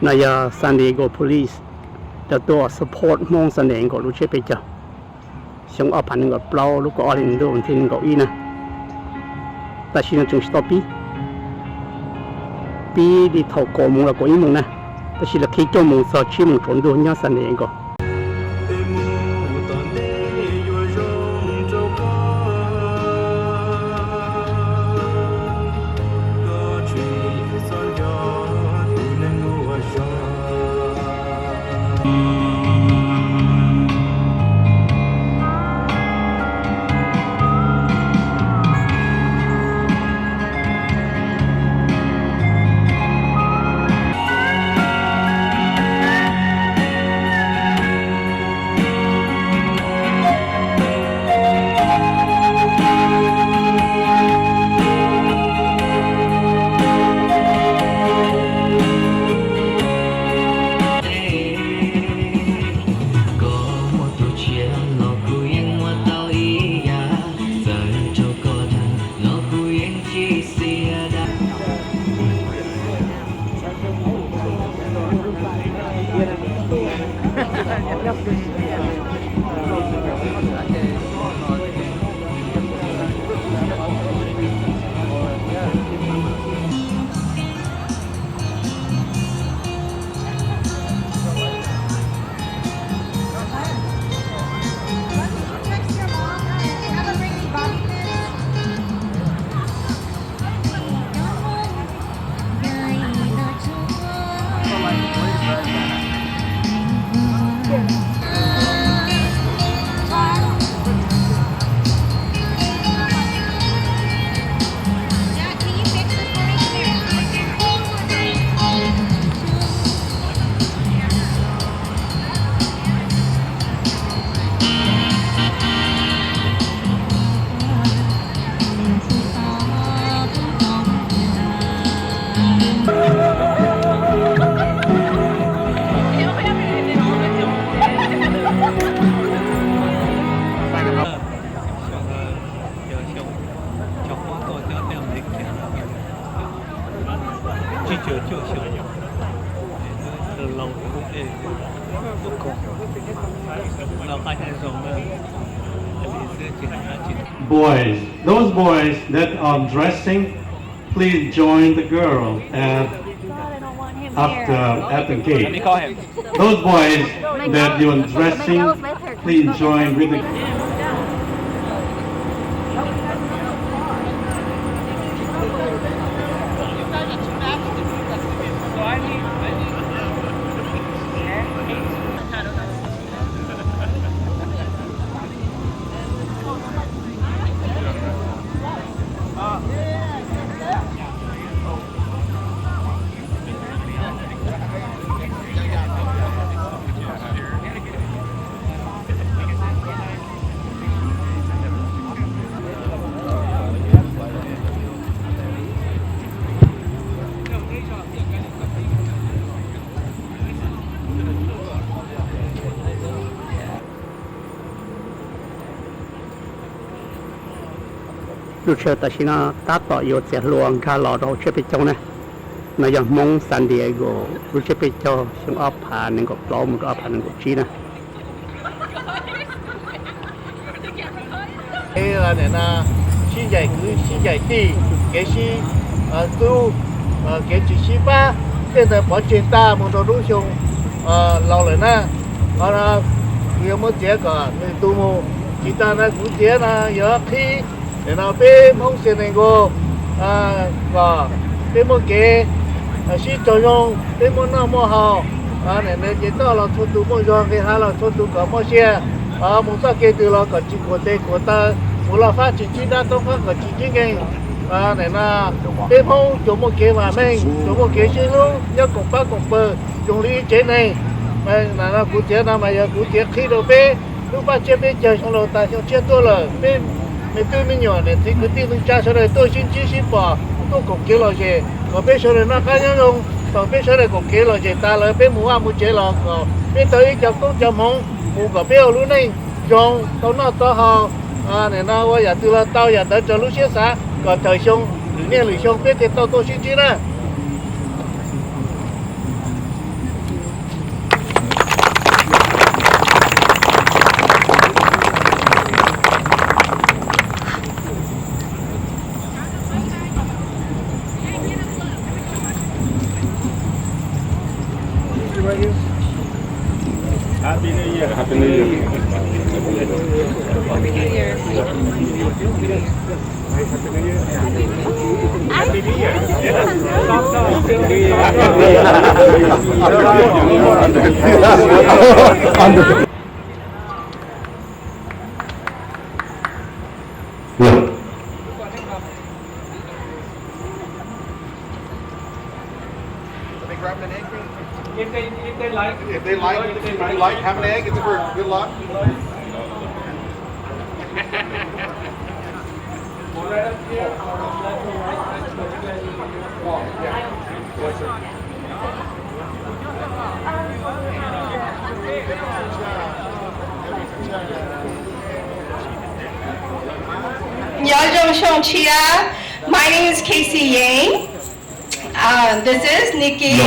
No yog San Diego Police cov tuaj support Hmoob San Diego lub tsiab peb caug xyoo ob phav nees nkaum plaub lub kaum ob hli ntuj vas thib nees nkaum ib na. Tam sim no tseem tsis tau pib, pib li thaum kaum moos los kaum ib moos na, tab sis lawv qhib cuaj moos txog tsib moos tsaus ntuj nyob San Diego. Boys, those boys that are dressing, please join the girl at after at the gate. Those boys that you are dressing, please join with the Lub tsheb tam sim no tab tom yuav txiav hlua nkag los rau hauv tsiab peb caug na. No yog Hmoob San Diego lub tsiab peb caug xyoo ob phav nees nkaum plaub mus rau ob phav nees nkaum tsib na. Sib ncaim kwv sib ncaim tij, kev sib txub, kev tsis sib pab, tej ntawd pov tseg tag mus rau lub xyoo laus lawm na. Qhov no kuv yuav muab txiav kom nws tu mus. Tsis tas na kuv txiav no yuav qhib, nim no peb Hmoob San Diego kom peb muaj kev sib raug zoo, peb muaj noj muaj haus, nim no ces toj los txhua tus muaj zog, nqis hav los txhua tus kom muaj sia, mus txoj kev twg los kom tsis khuam tes khuam taw, mus loj fab tsis ntsib dab, toob fab kom tsis ntsib nkeeg. Nim no peb Hmoob tsuas muaj kev vam meej, tsuas muaj kev sib hlub nyob koom pab koom pawg zoo li ib tsev neeg. Kuv txiav no mas yog kuv txiav qhib rau peb lub paj tsiab peb caug xyoo laus tas xyoo tshiab tuaj lawm, peb me tub me nyuam niam txiv kwv tij neej tsa sawv daws tuaj sib ntsib sib pom, tuaj koom kev lom zem kom peb sawv daws noj qab nyob zoo. Thaum peb sawv daws koom kev lom zem tas lawm peb mus vaj mus tsev los kom peb tau ib co koob co hmoov mus kom peb ua lub neej zoo tau noj tau haus. Nim no ua yam twg los tau yam ntawd raws lub siab xav kom tawm xyoo lwm niaj lwm xyoo peb thiaj tau tuaj sib ntsib na. Let me grab an egg. If they, if they like, if they like, if you like, have an egg, it's for good luck. Nyob zoo xyoo tshiab. My name is Casey Yang. Um, this is Nikki,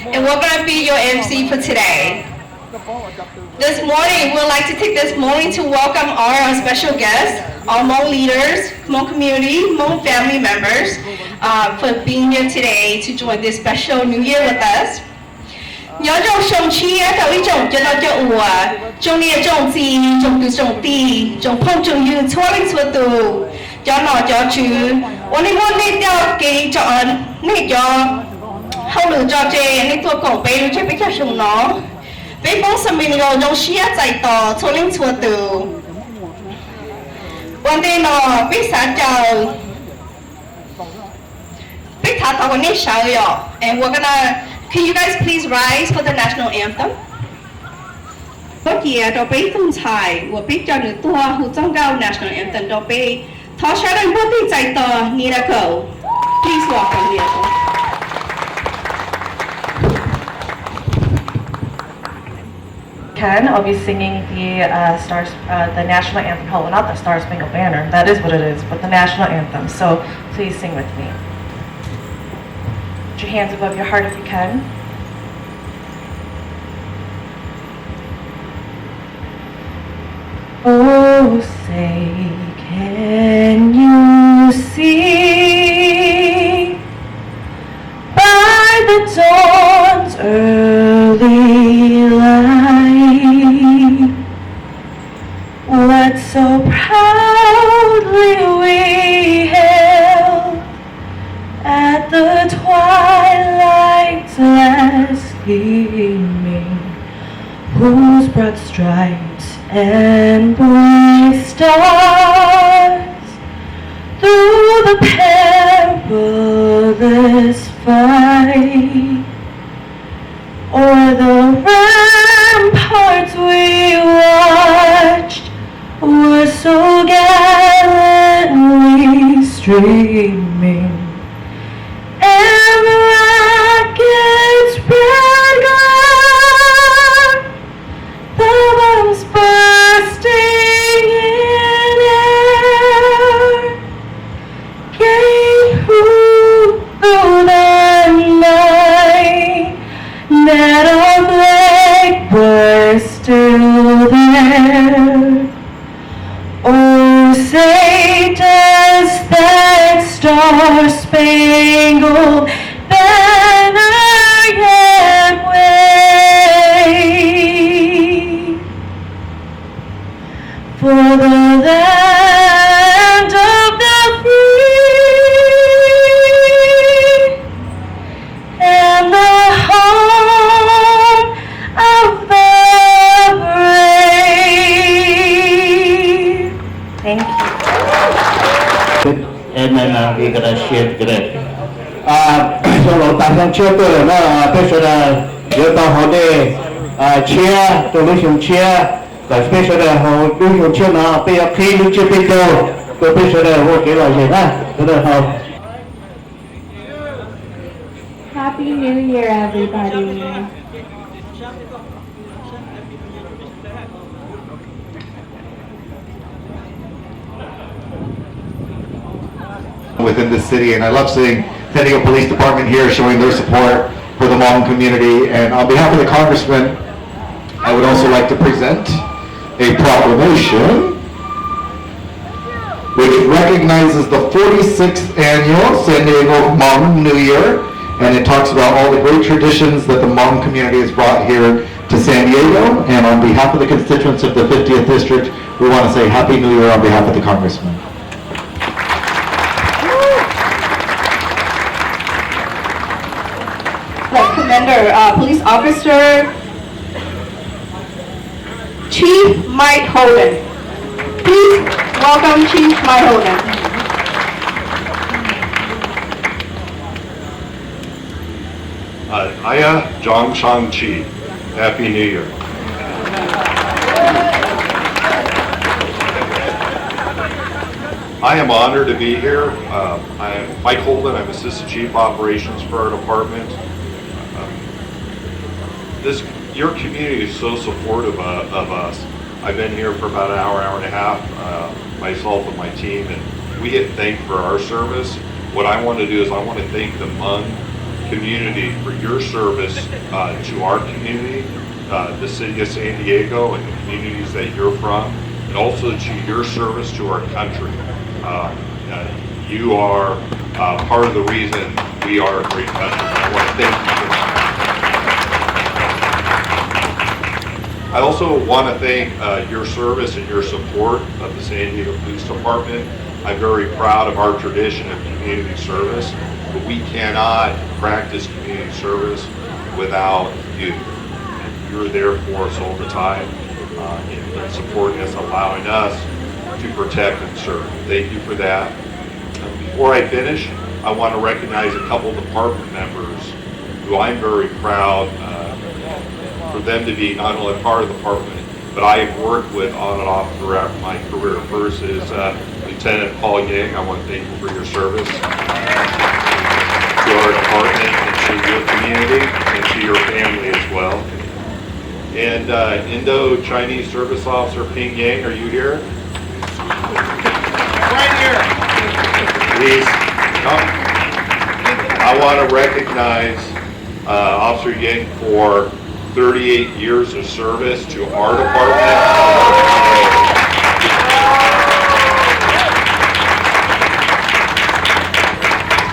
and we're going to be your M C for today. This morning, we'd like to take this morning to welcome our special guests, our Hmong leaders, Hmong community, Hmong family members, uh, for being here today to join this special New Year with us. Nyob zoo xyoo tshiab rau ib tsoom cov no cov uas tsoom niam tsoom txiv, tsoom kwv tsoom tij, tsoom phooj tsoom ywg txhua leej txhua tus, cov nom cov tswv, uas nej muaj nej cov kev, nej cov hauj lwm tso tseg, nej tuaj koom peb lub tsev peb caug xyoo no. Peb Hmoob San Benito zoo siab txais tos txhua leej txhua tus. Ua ntej no peb xav caw, peb xav thov kom nej sawv yom, and we're gonna, can you guys please rise for the national anthem? Thov cia rau peb tug ntxhais uas peb coj nws tuaj hu txoj nkauj national anthem rau peb. Thov sawv daws npuaj tes txais tos Nina Kau. Please welcome Nina Kau. Can, I'll be singing the uh, stars, uh, the national anthem. Oh, not the Star Spangled Banner. That is what it is, but the national anthem. So please sing with me. Put your hands above your heart if you can. Oh, say, can you see by the dawn's early light what so proudly we hailed at the twilight's last gleaming, whose broad stripes and bright stars through the perilous fight o'er the ramparts we watched were so gallantly streaming, and the rocket's red glare, the bombs bursting in air, gave proof through the night that our flag was still there. Oh, say does that star-spangled banner yet wave for the land of the free and the home of the brave. Thank you. And then uh, we're gonna share the grant. Xyoo laus tas xyoo tshiab tuaj lawm na, peb sawv daws yuav tau haus dej tshiab rau lub xyoo tshiab, kom peb sawv daws haus lub xyoo tshiab no peb yuav qhib lub tsiab peb caug, kom peb sawv daws ua kev lom zem na, sawv daws haus. Happy New Year, everybody. Within the city, and I love seeing San Diego Police Department here showing their support for the Hmong community. And on behalf of the congressman, I would also like to present a proclamation which recognizes the forty-sixth annual San Diego Hmong New Year, and it talks about all the great traditions that the Hmong community has brought here to San Diego. And on behalf of the constituents of the fiftieth District, we want to say Happy New Year on behalf of the Congressman. uh, Police Officer Chief Mike Holden. Please welcome Chief Mike Holden. Uh, Aya Zhang Shang Chi. Happy New Year. I am honored to be here. Uh, I am Mike Holden. I'm Assistant Chief Operations for our department. Um, this, your community is so supportive of, of us. I've been here for about an hour, hour and a half, uh, myself and my team, and we get thanked for our service. What I want to do is I want to thank the Hmong community for your service, uh, to our community, uh, the city of San Diego, and the communities that you're from, and also to your service to our country. Uh, uh, you are, uh, part of the reason we are a great country. I want to thank you for that. I also want to thank, uh, your service and your support of the San Diego Police Department. I'm very proud of our tradition of community service, but we cannot practice community service without you. And you're there for us all the time, uh, in, in supporting us, allowing us to protect and serve. Thank you for that. And before I finish, I want to recognize a couple department members who I'm very proud, uh, for them to be not only part of the department, but I have worked with on and off throughout my career. First is, uh, Lieutenant Paul Yang. I want to thank you for your service to our department and to your community and to your family as well. And, uh, Indo-Chinese Service Officer Ping Yang, are you here? Right here. Please come. I want to recognize, uh, Officer Yang for thirty-eight years of service to our department.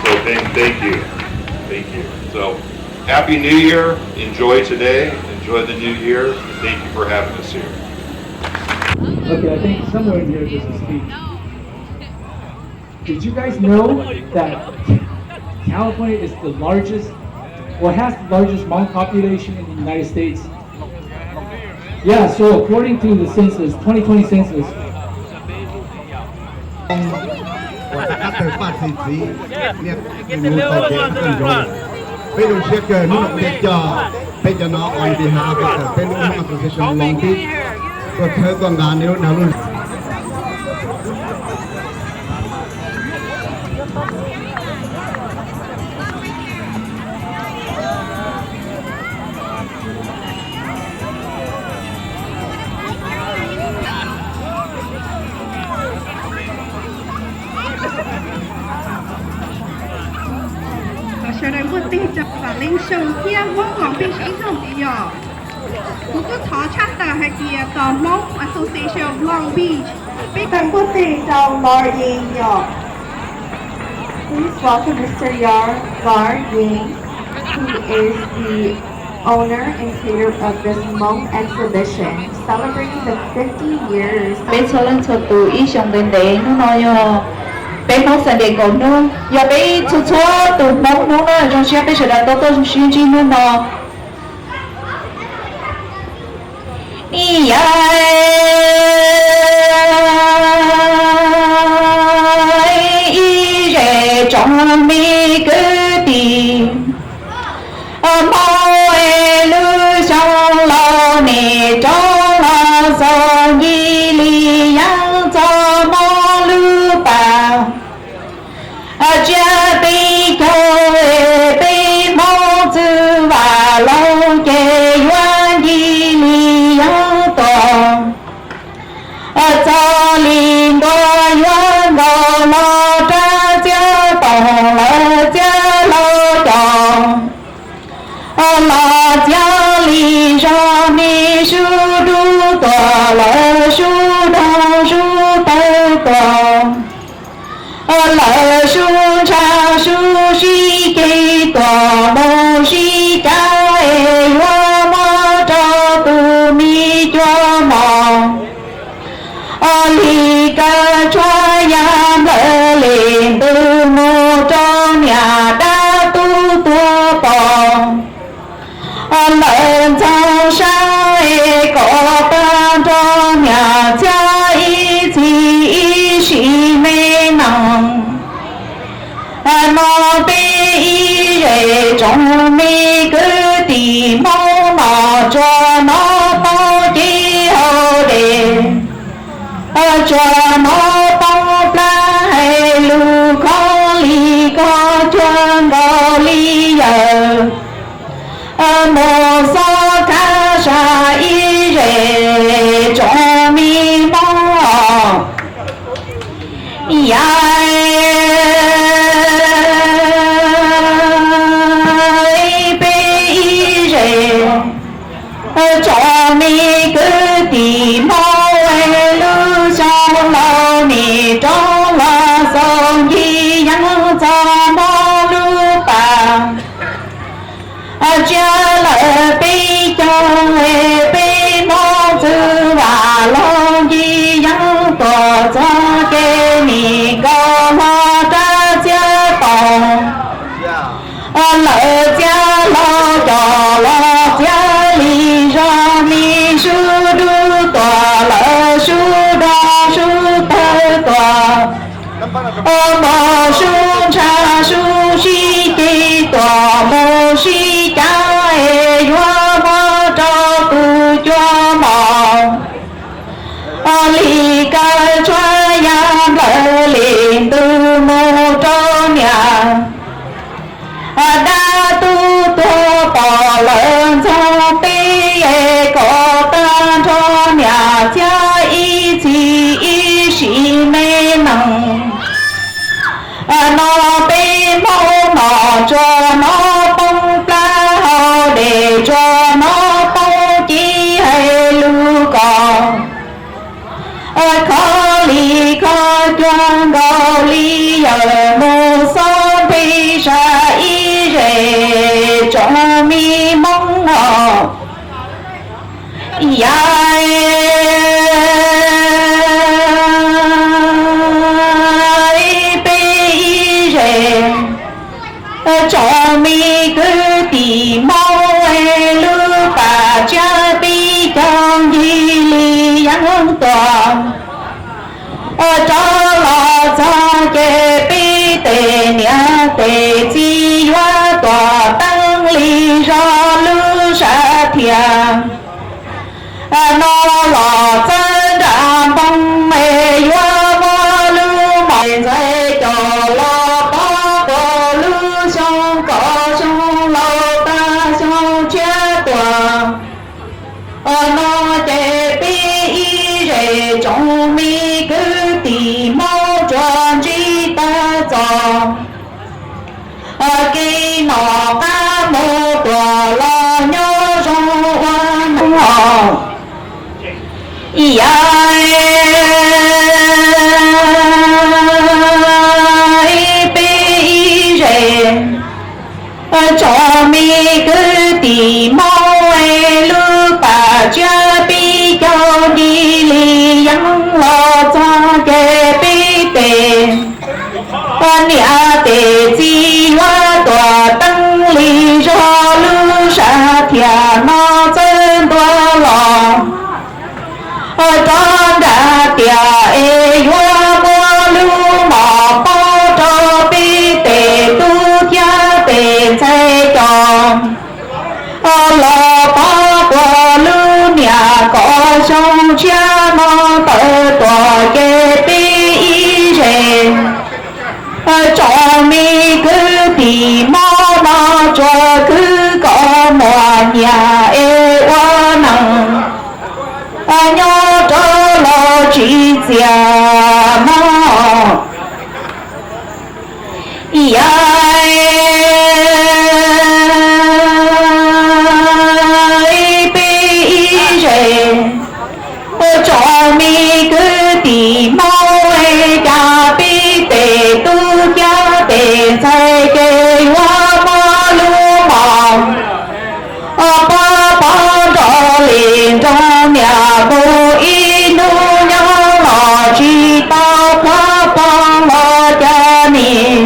So thank, thank you. Thank you. So, Happy New Year. Enjoy today. Enjoy the new year. And thank you for having us here. Okay, I think somewhere in here there's a speech. Did you guys know that California is the largest, or has the largest Hmong population in the United States? Yeah, so according to the census, twenty twenty census, peb zoo siab kawg hnub no peb coj peb cov no on behalf of peb lub Hmong Association Long Beach tuaj tshawb tuaj nqa nej lub dag lub Sawv daws npuaj teg rau Vam Leej Xyooj thiab Hmoob Long Beach ib zaug ntxiv yom. Kuv kuj thov tshaj tawm hais tias tos Hmoob Association Long Beach, peb npuaj teg rau Lar Ying yom. Please welcome Mister Yar, Lar Ying, who is the owner and creator of this Hmong exhibition celebrating the fifty years. Peb txhua leej txhua tus ib xyoo ntev ntev, hnub no yog peb Hmoob San Diego hnub, yog peb txhua txhua tus Hmoob hnub no. Zoo siab peb sawv daws tau tuaj zoo siab ntsib hnub no. Ib yam ib zej tsoom me kwv tij, Hmoob es lub xyoo laus nim rov los txog, Ncig Lis Yeeb txoj hmoob lub pas. Tsiab peb caug peb Hmoob txwj vam laus ces yuav Ncig Lis Yeeb tuaj. Txoj li ntua yuav nkaus los rau Txiab Toom lawv Txiab Laus cov. Los Txiab Lis zog me sub dub tuaj, lawv sub doog sub tawg tuaj. Lawv sub ntsha sub sib ceg tuaj, mus sib cav es yuav muab rau tus me cua mos. Li kaw tshuab ya nplawg li ntws mus rau niam dab tub tuaj pom. Tsoom me kwv tij Hmoob, noj tsuag nov poob cib hauv dej, tsuag nov poob plab, hais lus khov li koj cuag nkaus li yawg mus xob khav sab ib zes. Tsoom me Hmoob, yog peb ib zes, tsoom me kwv tij Hmoob, lub xyoo laus nim rov los xaus ncig yeeb txog Hmoob lub pas. Tsiab lawm peb caug, peb Hmoob txwv vam laug ncig yeeb tuaj txog ces nim nkaus hlo rab txiab taus. Lawv txiab hlau coj los txiab li zog, me sub dub tuaj lawv sub doo sub tawg tuaj. Mus sub ntshav sub sib ceg tuaj mus sib cav es yuav muab rau tus cua mos. Li kaw tshuab ya nplawg li ntws mus rau niam dab tub tuag pom lawm ntxoog teb es kom tag nrho niam txiab ib txhis ib sim me neeg. No peb Hmoob noj tsuag nov poob plab hauv dej, tsuag nov poob cib, hais lus koj khov li koj cuag nkaus li yawg mus xob peb sab ib zes. Tsoom me Hmoob os, yog peb ib zes, tsoom me kwv tij Hmoob, lub pas tsiab peb caug ncig li yeeb tuaj rov los txog ces peb tes niam tes txiv yuav tuaj teeb li zog lub sab thiaj no los txawb nra npoo es yuav muab lub mos ntxhais coj los pov quas lub xyoo kom xyoo laus tag xyoo tshiab tuaj. No ces peb ib zes tsoom me kwv tij Hmoob tsuas ntsib tag txoj kev noj qab mus tuaj los nyob zoo ua neej os. Yog peb ib zes, tsoom me kwv tij Hmoob, lub pas tsiab peb caug ncig li yeeb los txog ces peb tes niam tes txiv yuav tuaj teeb li zog lub sab thiaj no txawb ntua los rov nra tiaj es yuav muab lub mos pov rau peb tes tub thiab tes ntxhais coj los pov quas lub niam kom xyoo tshiab no tawm tuaj ces peb ib zes tsoom me kwv tij Hmoob no tsuas khwv kom muaj nyiaj es ua neej nyob rau los tsis txias mog. Yog peb ib zes tsoom me kwv tij Hmoob, cas peb tes tub thiab tes ntxhais ces yuav muab lub mos pov pov nrog li nrog niam mus ib hnub nyob los tsis tau qhuav poob los cas nim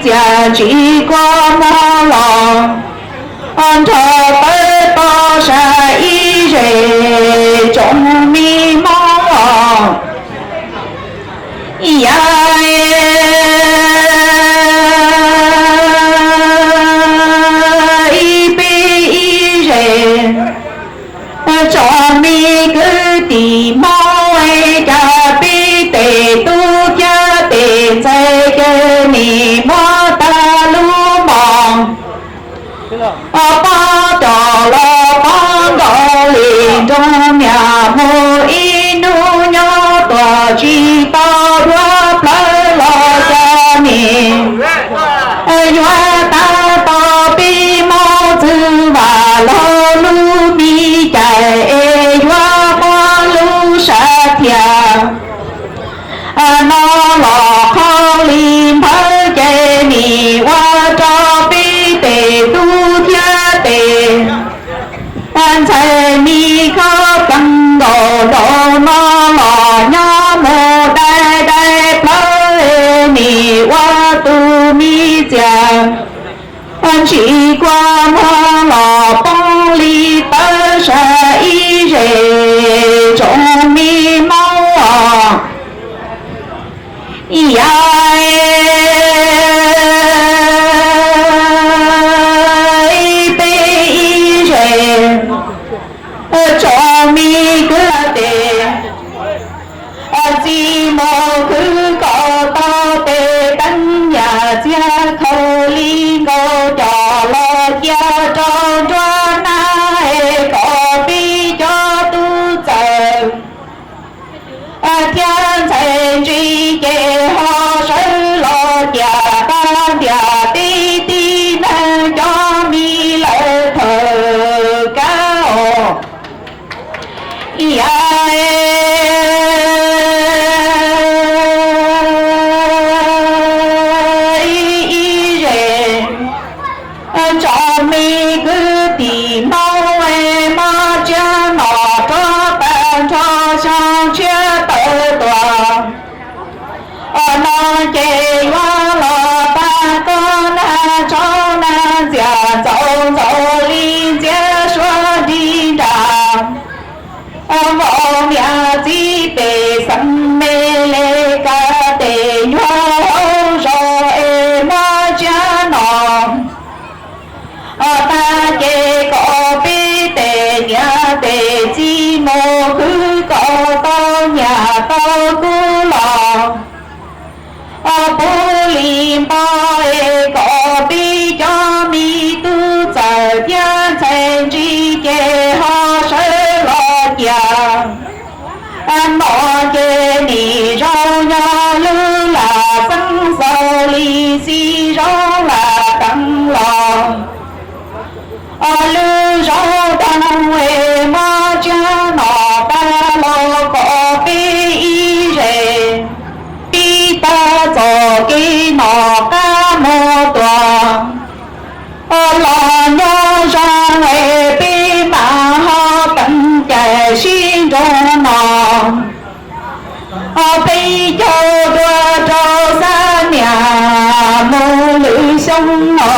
tias ntsis kua muag los nrog pawg toj sab ib zes tsoom me Hmoob os. Yav ib peb ib zes tsoom me kwv tij Hmoob, cas peb tes tub thiab tes ntxhais ces nim muab tag lub hmo pob cov los pob nkaus li nroog niam mus ib hnub nyob tuaj tsis tau dua plawv los cas nim yuav tag tau peb Hmoob txwv vam laug lub me cai es yuav muab lub sam thiaj no los qhov li npawg ces nim ua rau peb tes tub thiab tes ntxhais me koj plees nkaus nraum no los nyob mus dai dai plawv nim ua tus me txias ntsis kua muag los poob li tawv sab ib zes tsoom me Hmoob os. Yav ib peb ib zes tsoom me kwv tij txiv mus khwv kom tau tes teeb yam txiag khaus li nkaus coj los cia rau nruab hnab es kom peb cov tub txawm thiab ntxhais ntsis ces ho sawv los cia qab ntiag tib tib neeg cov me lawm thawm kab os. Yav ib zes tsoom me kwv tij Hmoob, mob tsiab nom rov tag nrho xyoo tshiab tawm tuaj no ces yuav los tag koj nag tshauv nag ntxias ntxaus ntxaus li ntxiab suab nrig nram vauv niam txiv pej xeem me le ka tes nyuag hauv zos es mob tsiab nom tag ces kom peb tes niam tes txiv mus khwv kom tau nyiaj tau kub los puv li npo es kom peb cov me tub txawm thiab ntxhais ntsis ces ho sawv los cia no ces nim zoo nyob lub lam xeeb xaus li xij zoo lam teev los lub zoo doog es mob tsiab nom tag los kom peb ib zes pib tag txoj kev nom qab mus tuaj los nyob zoo es peb mam ho teem cai sib nrog no peb caug dua rau xab niam mus lwm xyoo no.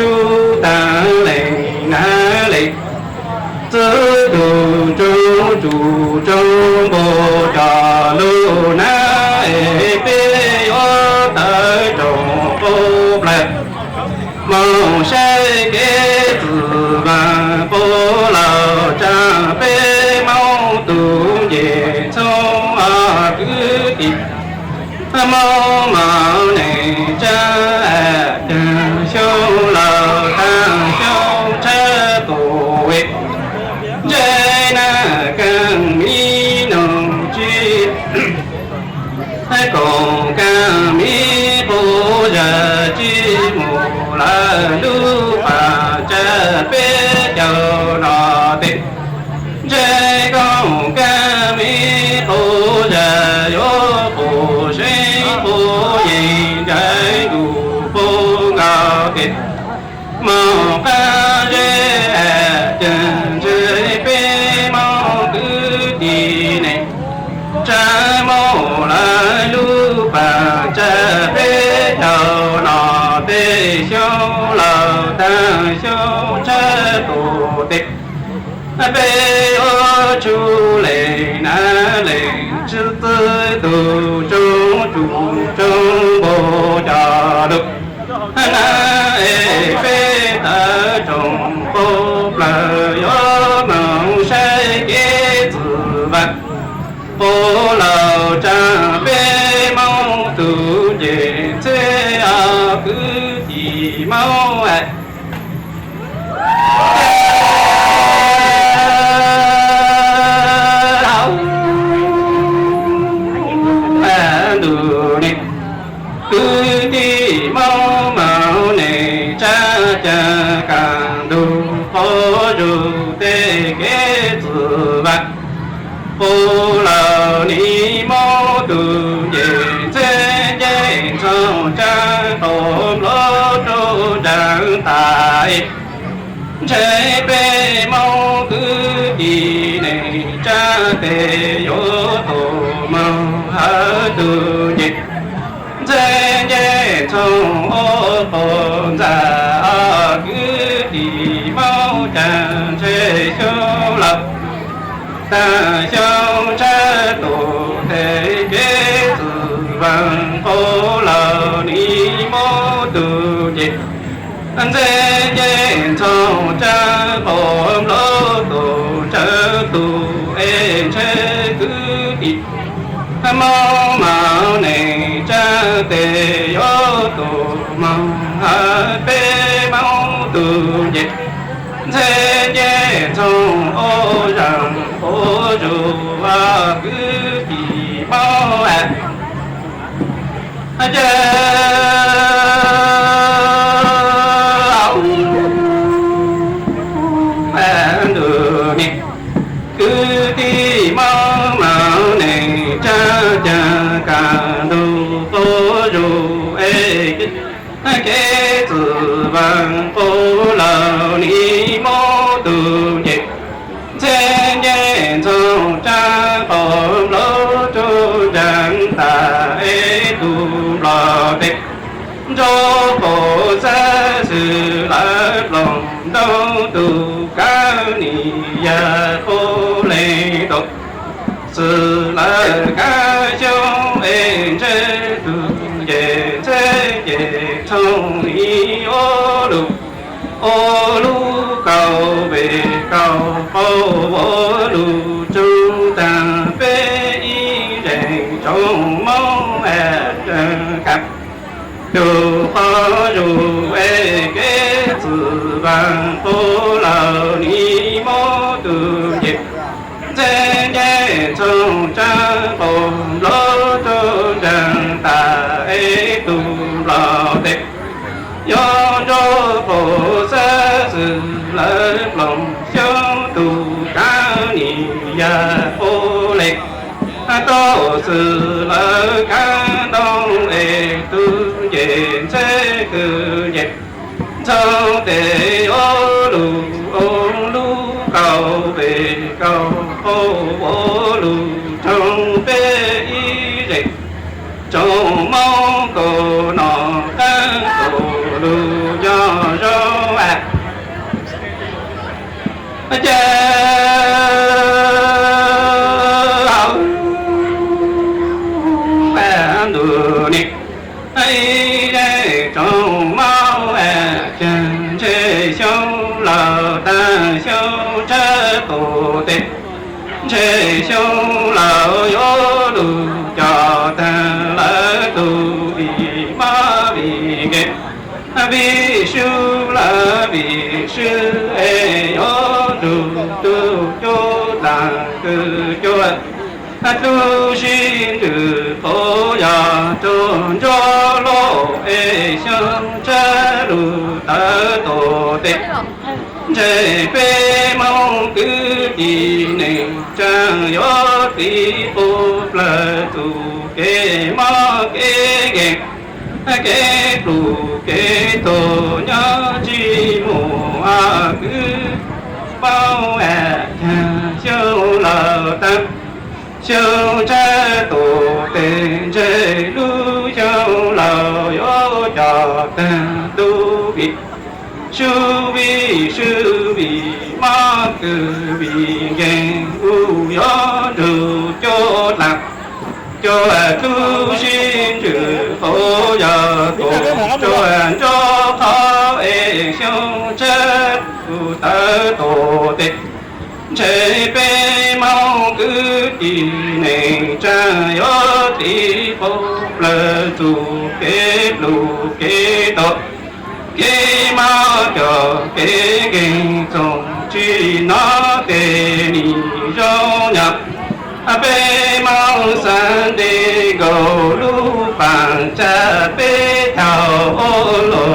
tub tag leej nab leej, txwv tus tsoo tsuj tsoo npau cov lug na, es peb yuav tawv tsoom qub plawg moog saib kev txwm vaaj, puv laug tsaa peb Moob tug ncej txhob kwv tij, Moob maum neej tsaa caag xyoo laug taag xyoo tshawb tus es, ntseb nag kaag mi noog tsib, koom kaag mi quv zag tsib mus lawm lub paag tsab peb caug no tes, ntseb koom kaag mi quv zag yuav quv seeb quv yeeg ntsawg ntuj puv nkaus tes, moog qaab zeb caag ntseb peb Moob kwv tij neej tsaa mus lawm lub paag tsab peb caug no tes, xyoo laug taag xyoo tshawb tus tes, peb yuav tsum lees nab lees txwv tug tsoo tsuj tsoo npau cov lug na, es peb tawv tsoom qub plawg yuav moog saib kev txwm vaaj, puv laug tsaa peb Moob tug ncej txheb kwv tij Moob hauv ntuj ne. Kwv tij Moob maum neej tsaa caag kaaj ntug quv zug tej kev txwm vaaj, puv laug nij Moob tug ncej txheb ncej ntxhoo tsaa qaum nplua rua nraag tas es, ntseb peb Moob kwv tij neej tsaa tes yuav tug moog hawv tug ncej txheb ncej ntxhoo ua quas ntxag kwv tij Moob caag ntseb xyoo laug taag xyoo tshawb tus tes kev txwm vaaj, puv laug nij Moob tug ncej txheb ncej ntxhoo tsaa qaum nplua rua nraag tas es, ntseb kwv tij Moob maum neej tsaa tes yuav tug moog hawv peb Moob tug ncej txheb ncej ntxhoo ua zaag ua zug kwv tij Moob caag ntuj ne. Kwv tij Moob maum neej tsaa caag kaaj ntug quv zug es, kev txwm vaaj, puv laug nij Moob tug ncej txheb ncej ntxhoo tsaa qaum nplua rua nraag tas es tug nplua tes, ntsuab quas xwb xwm lawv ploog ntoo tug kav nij yag quas leej tug, xwm lawv kav xyoo es ntseb tug ncej txheb ncej ntxhoo nij ua lug, ua lug kaum peb kaum qaum, ua lug tsoog taag peb ib zeej tsoom Moob es, kaaj tug quv zug es kev txwm vaaj, puv laug nij Moob tug ncej txheb ncej ntxhoo tsaa qaum nplua rua nraag tas es tug nplua tes, yuav ntsuab quas xwb xwm lawv ploog xyoo tug kav nij yag quas leej tug, xwm lawv kav ntoo es tug ncej txheb tug ncej ntxhoo tes yuav lug, ua lug kaum peb kaum qaum, ua lug tsoog peb ib zeej tsoom Moob kaum nom qaab kaum lug nco zoo Ces hauv ntuj ni, ib zej tsoom mab es ceg, ntshe xyoo laus tag xyoo tsawb tus tes, ntshe xyoo laus yuav lug coj tag lawv tus vim mab vim nkeeg, vim sub lawv vim swb es yuav nrug tug cuab dlaag kws cuab, tub sib ntswj qhov yog tug nrog lub es xyoo tsawb lug tawv tus tes, ntshe peb Moob kwv tij neej tsaa yuav txiv qub plawg txuj kev mob kev nkeeg, kev pluj kev tuag nyob tsis mus kwv paub es xyoo laus tag xyoo tsawb tus tes, ntshe lub xyoo laus yuav coj tag tug vim sub vim swb vim mab kws vim nkeeg, kuj yuav nrug cuab dlaag cuab, tub sib ntswj qhov yog tug cuab, nrog qhov es xyoo tsawb lug tawv tus tes, ntshe peb Moob kwv tij neej tsaa yuav txiv qub plawg txuj kev pluj kev tuag, kev mob coj kev nkeeg, txoov tsis nov tej nim zoo nyob. Peb Moob Xaav Ntev Nkaus lub paam tsa peb thaum ub lug